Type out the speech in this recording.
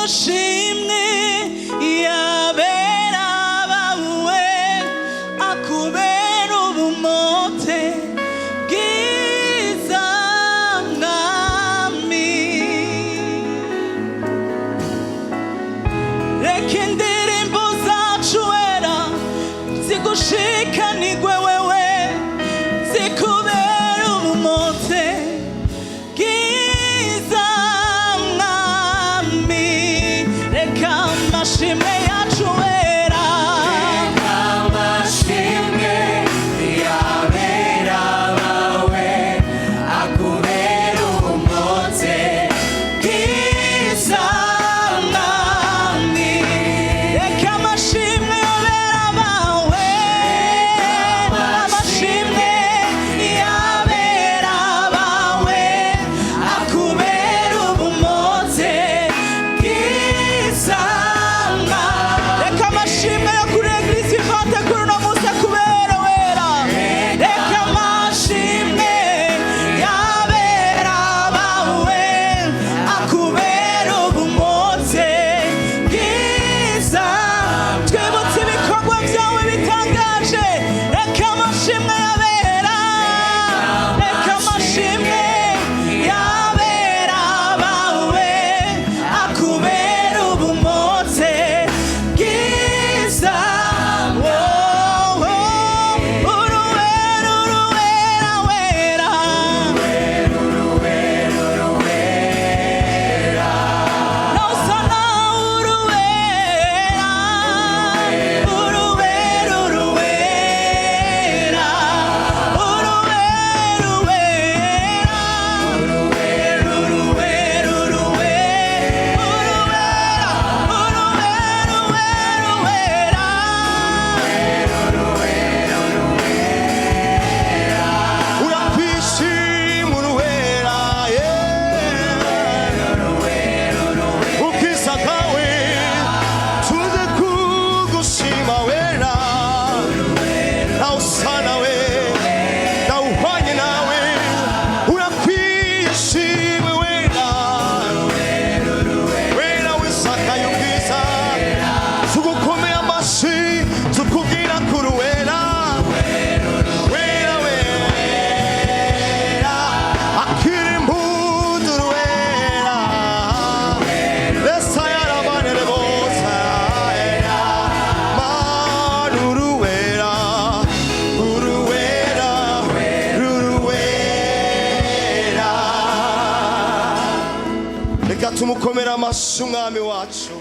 Amashimwe y'abera bawe akubera ubumote bwiza, Mwami. Reka indirimbo zacu wera zigushikanirwe wewe, zikubera ubumote bwiza, Mwami. Reka amashimwe yacu wera. Amashimwe y'abera bawe akubera umumote bwiza, Mwami. Reka amashimwe y'abera bawe, amashimwe y'abera bawe akubera ubumote bwiza, Mwami. Reka amashimwe yo kuri Église Vivante kuri uno munsi akubera wera. Reka amashimwe y'abera bawe akubera ubumote bwiza. Twibutse ibikorwa byawe bitangaje. Reka amashimwe y'abera, reka amashimwe y'abera bawe akubera ubumote bwiza. Oh, oh, uruwera, uruwera, wera. Nosana uruwera, uruwera, uruwera, uruwera, uruwera, uruwera, uruwera, uruwera, uruwera, uruwera. Urakwishima uruwera, ubwiza bwawe tuze kugushima wera. Nawe usa nawe, nawe uhwanye nawe. Urakwishima wera, wera wisakaye ubwiza. Tugukomeye amashyi, tukubwira ko uri wera, wera, wera. Akira impundu, wera. Lesa yarabanere bose mana. Uruwera, uruwera, uruwera. Reka tumukomere amashyi umwami wacu.